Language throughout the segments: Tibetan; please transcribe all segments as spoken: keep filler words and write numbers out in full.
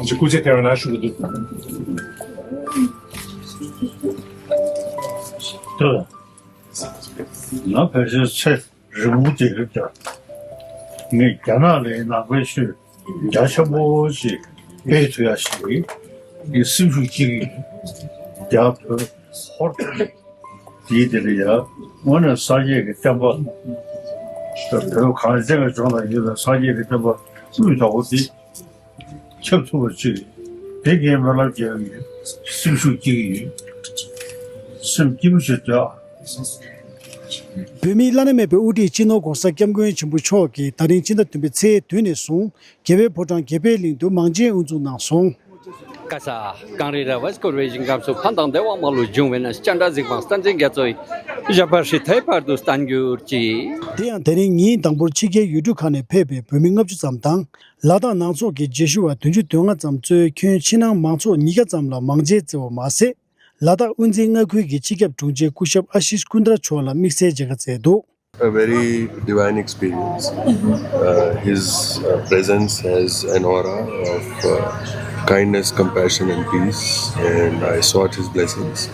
སྐུ་ཚེ་བརྟན་པ་ཞུ་གི་འདུག་ང་ཕལ་ཆེར་ཚེ་རིང་པོ་དེ་རེད་ཀྱང་། ངས་རྒྱ་ནག་ལ་ནང་པའི་ཆོས་རྒྱ་ཆེན་པོ་ཞིག་སྤེལ་ཐུབ་ཡ་ཞིག་གི་སེམས་ཤུགས་ཅིག་རྒྱ་བོད་ཧོར་དེའི་དེ་ལ་ཡ་དངོས་གནས་སངས་རྒྱས་ཀྱི་བསྟན་པ། བོད་གངས་ཅན་གྱི་ལྗོངས་ལ་ཡོད་པའི་སངས་རྒྱས་ཀྱི་བསྟན་པ་དངུལ་ལྟ་བུ་དེ་ཁྱབ་ཐུབ་པ་ཅིག་དེ་ངས་སྨོན་ལམ་རྒྱག་གི་ཡོད། སེམས་ཤུགས་སྐྱེ་གི་ཡོད། སེམས་སྐྱིད་པོ་ཞིག་འདུག་བོད་མིའི་བླ་ན་མེད་པའི་དབུ་ཁྲིད་སྤྱི་ནོར་༧གོང་ས་༧སྐྱབས་མགོན་ཆེན་པོ་མཆོག་གིས་ད་རིང་ཕྱི་ཟླ་བདུན་པའི་ཚེས་བདུན་ནས་བཟུང་རྒྱལ་བའི་ཕོ་བྲང་དགེ་འཕེལ་གླིང་དུ་མང་ཆེན་དབུ་འཛུགས་གནང་སོང་། ཀ་ས། གངས་རི་ར་བས་བསྐོར་བའི་ཞིང་ཁམས་སུ། ཕན་དང་བདེ་བ་མ་ལུས་འབྱུང་བའི་གནས། སྤྱན་རས་གཟིགས་དབང་བསྟན་འཛིན་རྒྱ་མཚོ་ཡི། ཞབས་པད་སྲིད་མཐའི་བར་དུ་བརྟན་གྱུར་ཅིག་དེ་ཡང་དེ་རིང་ཉིན་དང་པོར་ཕྱི་རྒྱལ་ཡུལ་གྲུ་ཁག་ནས་ཕེབས་པའི་བོད་མི་ལྔ་བཅུ་ཙམ་དང་། ལ་དྭགས་ནང་ཚོགས་ཀྱི་རྗེས་ཤུལ་བ་བདུན་ཅུ་དོན་ལྔ་ཙམ་གཙོས་ཁྱོན་ཕྱི་ནང་མང་ཚོགས་ཉིས་བརྒྱ་ཙམ་ལ་མང་མཇལ་བསྩལ་བ་མ་ཟད། ལ་དྭགས་དབུ་འཛིན་མངའ་ཁུལ་གྱི་སྤྱི་ཁྱབ་དྲུང་ཆེ་སྐུ་ཞབས་ཨ་ཤིས་ཀུན་དར་མཆོག་ལ་དམིགས་བསལ་མཇལ་ཁ་བསྩལ་འདུག A very divine experience. Uh, his uh, presence has an aura of uh, kindness, compassion, and peace, and I sought his blessings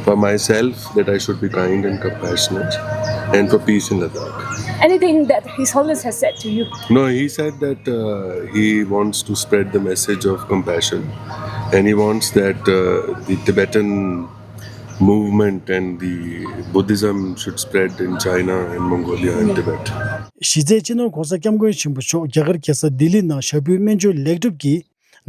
for myself that I should be kind and compassionate, and for peace in Ladakh. Anything that His Holiness has said to you? No, he said that uh, he wants to spread the message of compassion, and he wants that uh, the Tibetan movement and the Buddhism should spread in China and Mongolia and Tibet. གཞི་རྩའི་སྤྱི་ནོར་༧གོང་ས་༧སྐྱབས་མགོན་ཆེན་པོ་མཆོག་རྒྱ་གར་རྒྱལ་ས་ལྡི་ལི་ནང་ཞབས་བརྟན་སྨན་བཅོས་ལེགས་གྲུབ་ཀྱིས་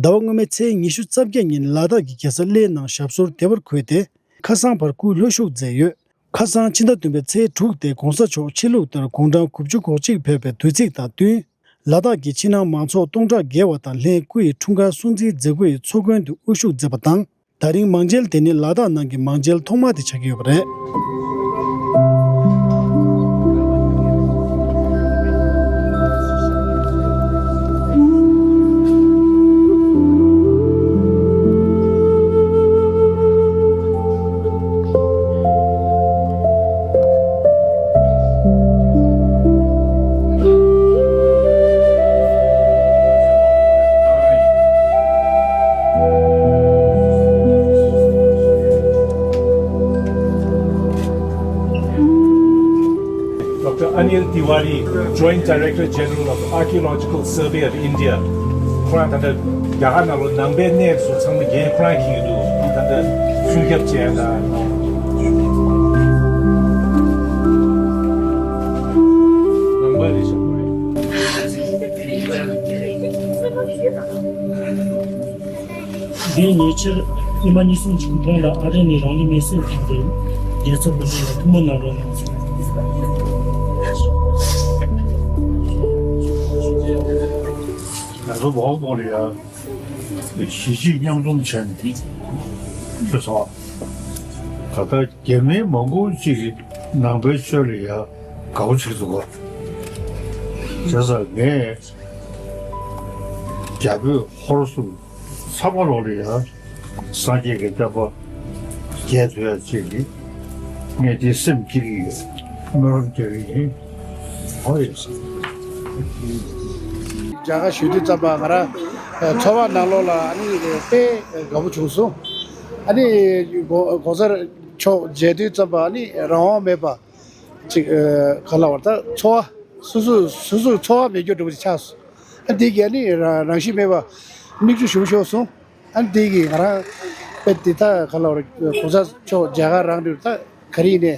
ཟླ་བ་སྔོན་མའི་ཚེས་ཉི་ཤུ་རྩ་བརྒྱད་ཉིན་ལ་དྭགས་ཀྱི་རྒྱལ་ས་གླེ་ནང་ཞབས་སོར་བདེ་བར་འཁོད་དེ། ཁ་སང་བར་སྐུ་ལྷོད་བཞུགས་མཛད་ཡོད། ཁ་སང་ཕྱི་ཟླ་བདུན་པའི་ཚེས་དྲུག་སྟེ་༧གོང་ས་མཆོག་ཕྱི་ལུགས་ལྟར་དགུང་གྲངས་དགུ་བཅུ་གོ་གཅིག་ཕེབས་པའི་དུས་ཚིགས་དང་བསྟུན། ལ་དྭགས་ཀྱི་ཕྱི་ནང་མང་ཚོགས་སྟོང་ཕྲག་བརྒལ་བ་དང་ལྷན་སྐུ་ཡི་འཁྲུངས་སྐར་སྲུང་བརྩིའི་མཛད་སྒོ་ཡི་ཚོགས་མགོན་དུ་དབུ་བཞུགས་མཛད་པ་དང་། ད་རིང་མང་མཇལ་དེ་ནི་ལ་དྭགས་ནང་གི་མང་མཇལ་ཐོག་མ་དེ་ཆགས་ཀྱི་ཡོད་པ་རེད། Doctor Anil Tiwari, Joint Director General of Archaeological Survey of India. ཁོ་རང་ད་ལྟ་རྒྱ་གར་ནང་ལོགས་ནང་པའི་གནས་སུ་ཚང་མ་རྒྱན་ཁོ་རང་འཁྱེར་གྱི་འདུག་ད་ལྟ་ཚུར་ཁྱབ་བྱས་ད། ནང་པ་རེད་ཤག་ཁོ་རང་། འདིའི་ཉེ་ཆར་ཉི་མ་གཉིས་གསུམ་གྱི་གོང་ལ་ཨ་རི་ནས་རང་ལུས་མེར་སྲེག་བཏང་སྟེ་རྒྱལ་ཚབ་སྐུ་ཕྲེང་ལ་ཐུགས་སྨོན་གནང་རོགས་གནང་ཟེར། ང་ཚོ་བོད་ཁོངས་ལ་ཡ་གཞིས་བྱེས་མཉམ་འཛོམས་བྱས་ནས་ཞུ་སོང་། ད་ལྟ་རྒྱ་མི་མང་པོ་ཅིག་གིས་ནང་པའི་ཆོས་ལ་ཡ་དགའ་པོ་བྱེད་འདུག་ག་བྱས་ཙང་ངས་རྒྱ་བོད་ཧོར་གསུམ་ཚང་མ་ལོག་ལ་ཡང་སངས་རྒྱས་ཀྱི་བསྟན་པ་རྒྱས་ཐུབ་ཡ་ཅིག་གི་ངས་དེ་སེམས་བསྐྱེད་ཀྱི་ཡོད། སྨོན་ལམ་རྒྱག་གི་ཡིན། ཧོ་ཡོད། མཇལ་ཁ་ཞུ་དུས་ཙམ་པ་ང་རང་ཚོར་བ་ནང་ལོགས་ལ་ཨ་ནི་དཔེ་དགའ་པོ་བྱུང་སོང་། ཨ་ནི་གོང་ས་མཆོག་མཇལ་དུས་ཙམ་པ་ཨ་ནི་རང་དབང་མེད་པ། ཅིག་ཨ་ག་ལབ་དགོས་རེད། ད་ཚོར་བ་སོ་སོ་སོ་སོའི་ཚོར་བ་མེད་རྒྱུ་འདྲ་པོ་ཅིག་ཆགས་སོང་། ཨ་འདི་གས་ནི་རང་རང་བཞིན་མེད་པ་མིག་ཆུ་ཞུམ་ཤོར་སོང་། ཨ་འདི་གིས་ང་རང་དཔེ་འདི་ད་ག་ལབ་དགོས་རེད། གོང་ས་མཆོག་མཇལ་ཁ་རག་དུས་ད་ག་རེ་ཡིན་ནའི་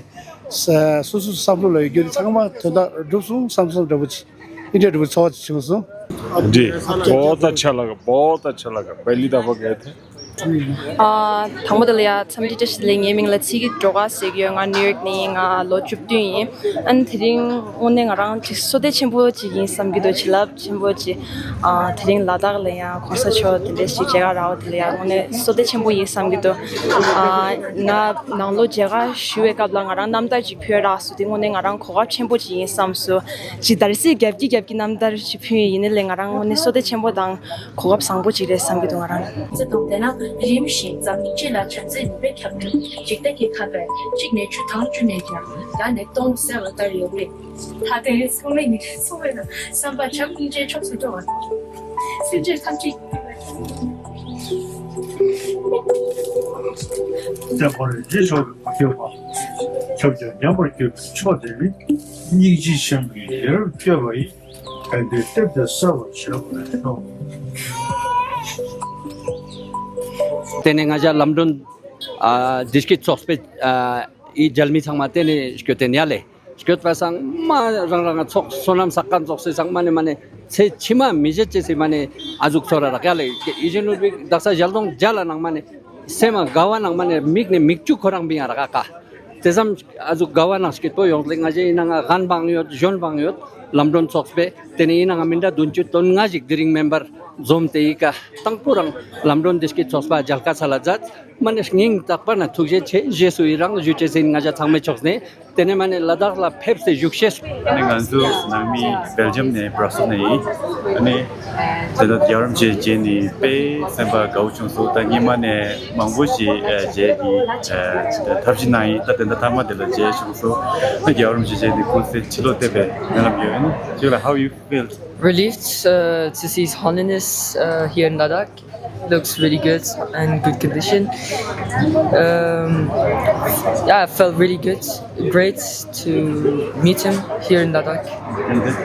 ས་སོ་སོའི་བསམ་བློ་ལ་ཡོད་རྒྱུ་དེ་ཚང་མ་དོན་དག་འགྲུབ་སོང་བསམ་སོང་འདྲ་པོ་ཅིག་ཨིན་འདྲ་འདྲ་པོ་ཚོར་བ་ཅིག་བྱུང་སོང་། जी, बहुत अच्छा लगा, बहुत अच्छा लगा। पहली दफा गए थे। ཨ་དང་པོ་དེ་ལ་ཡ་འཚམས་འདྲི་བཀྲ་ཤིས་བདེ་ལེགས། ངའི་མིང་ལ་ཚེ་སྐྱིད་སྒྲོལ་དཀར་ཟེར་གྱི་ཡོད། ང་ནིའུ་ཡོག་ནས་ཡིན། ང་ལོ་བཅུ་བདུན་ཡིན། ཨ་ནི་དེ་རིང་དངོས་གནས་ང་རང་ཅིག་བསོད་བདེ་ཆེན་པོ་ཅིག་ཡིན་བསམ་གྱི་འདུག་བྱིན་རླབས་ཆེན་པོ་ཅིག་ཨ་དེ་རིང་ལ་དྭགས་ལ་ཡང་གོང་ས་མཆོག་དེ་འདྲ་ཞིག་མཇལ་ཁ་རག་པ་དེ་ལ་ཡང་དངོས་གནས་བསོད་བདེ་ཆེན་པོ་ཡིན་བསམ་གྱི་འདུག་ཨ་ང་ནང་ལོགས་མཇལ་ཁ་ཞུ་བའི་སྐབས་ལ་ང་རང་རྣམ་ཐར་ཅིག་ཕུལ་རག་སོང་། དེ་དངོས་གནས་ང་རང་གོ་སྐབས་ཆེན་པོ་ཅིག་ཡིན་བསམ་སོང་། ཅིག་འདར་སིག་རྒྱབ་ཀྱི་རྒྱབ་ཀྱི་རྣམ་ཐར་ཅིག་ཕུལ་ཡིན་ནའི་ལས་ང་རང་དངོས་གནས་བསོད་བདེ་ཆེན་པོ་དང་གོ་སྐབས་བཟང་པོ་ཅིག་རེད་བསམ་གྱི་འདུག་ང་རང་། ཚེ་དང་ལྡན་ན་རིམ་བཞིན་འཛམ་གླིང་སྤྱི་ལ་བྱམས་བརྩེ་ནུས་པས་ཁྱབ་འགྲོ། འཇིག་རྟེན་གྱི་ཁ་བས་གཅིག་ནས་ཆུ་དང་བཅུ་ནས་ཀྱང་ལ་ནས་སྟོང་ཟེར་བ་ལྟར་ཡོང་བས། ད་དེ་སོང་བས་ནི་སོང་བས་ན་བསམ་པ་བྱམས་སྙིང་རྗེའི་ཕྱོགས་སུ་འགྲོ་བ། བསྟན་པ་རིན་ཆེན་མཆོག་ཏུ་མ་གྱུར་པ། ཁྱབ་བྱ་ཉམས་པར་གྱུར་པའི་མཆོག་དེ་ནི། སྙིང་རྗེ་ཆེན་པོས་ཡིད་རབ་བསྐྱོད་པ་ཡིས། ཕན་བདེའི་གཏེར་དེ་གསལ་བར་བྱེད་པར་ཤོག། དེ་ནས་ང་ཅག་ལམ་སྒྲོན་ཨ་བདེ་སྐྱིད་ཚོགས་པའི་ཨ་ཡི་མཇལ་མི་ཚང་མ་དེ་ནས་སྐྱོད་དེ་ནས་ཡ་ལེ། སྐྱོད་པ་ཚང་མ་རང་རང་ཚོགས་བསོད་ནམས་བསགས་མཁན་ཚོགས་སེ་ཚང་མ་ནས་མ་ནས་ཚེ་ཕྱི་མ་མི་བརྗེད་ཅེས་སི་མ་ནས་ཨ་ཟུག་ཚོར་ར་རག་ཡ་ལེ། ཡིད་བཞིན་ནོར་བུའི་དག་ས་ཞལ་གདོང་མཇལ་ལ་ནང་མ་ནས་སེམས་མ་དགའ་བ་ནང་མ་ནས་མིག་ནས་མིག་ཆུ་ཁོ་རང་བིང་ཡ་རག་ག། དེ་ཙམ་ཨ་ཟུག་དགའ་བ་ནང་སྐྱིད་པོ་ཡོང་ལེ། ང་ཅག་ཡིན་ན་ང་རྒན་བང་ཡོད་གཞོན་བང་ཡོད་ལམ་སྒྲོན་ཚོགས་པའི་དེ་ནས་ཡིན་ན་ང་མི་འདྲ་བདུན་ཅུ་དོན་ལྔ་ཞིག་དེ་རིང་མེམ་བར་འཛོམས་ཏེ་ཡི་ག་དང་པོ་རང་ལམ་སྒྲོན་བདེ་སྐྱིད་ཚོགས་པ་མཇལ་ཁ་ཚ་ལ་མཛད། མ་ནས་སྙིང་ཐག་པ་ན་ཐུགས་རྗེ་ཆེ། རྗེས་སུ་ཡི་རང་ཞུ་ཅེས་ཡིན་ང་ཅག་ཚང་མའི་ཕྱོགས་ནས། དེ་ནས་མ་ནས་ལ་དྭགས་ལ་ཕེབས་སེ་བཞུགས་ཤེས། ཨ་ནི་ང་ཚོ་ནང་མི་སྦེལ་ཇམ་ནས་བྷ་ར་སལ་ནས་ཡིན། ཨ་ནི་དེ་ལ་རྒྱལ་བ་རིན་པོ་ཆེ་མཇལ་ནས་དཔེ་སེམས་པ་དགའ་བོ་བྱུང་སོང་། ད་སྔོན་མ་ནས་མང་པོ་ཞིག་ཨ་མཇལ་གྱི་ཨ་ཐབས་ཤེས་གནང་ཡིན། ད་དེ་འདྲ་མཐའ་མ་དེ་ལ་མཇལ་བྱུང་སོང་། ད་རྒྱལ་བ་རིན་པོ་ཆེ་མཇལ་ནས་ཁོང་ཚོའི་ཕྱི་ལོགས་བལྟས་པའི་སྨོན་ལམ་ཡོད། ཨ་ནི་ཁྱོད་ལ་how you feel? Relieved uh, to see His Holiness uh, here in Ladakh. Looks really good and good condition. Um, yeah, I felt really good. Great to meet him here in Ladakh. And then,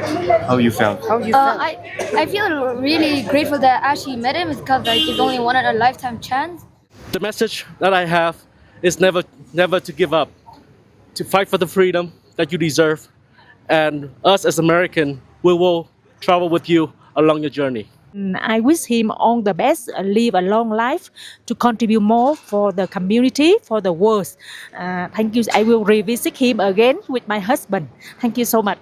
how you felt? How you Uh, felt? I, I feel really grateful that I actually met him because like it's only one in a lifetime chance. The message that I have is never, never to give up, to fight for the freedom that you deserve. And us as American, we will travel with you along your journey. Mm, I wish him all the best, uh, live a long life to contribute more for the community, for the world. Uh, thank you. I will revisit him again with my husband. Thank you so much.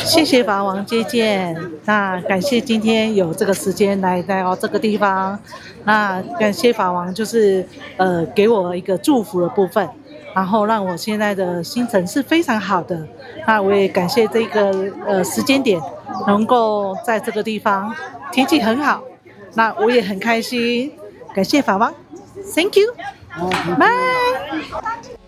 谢谢法王接见，那感谢今天有这个时间来到这个地方，那感谢法王就是呃给我一个祝福的部分，然后让我现在的心情是非常好的。那我也感谢这个呃时间点，能够在这个地方，天气很好，那我也很开心，感谢法王，Thank you，拜。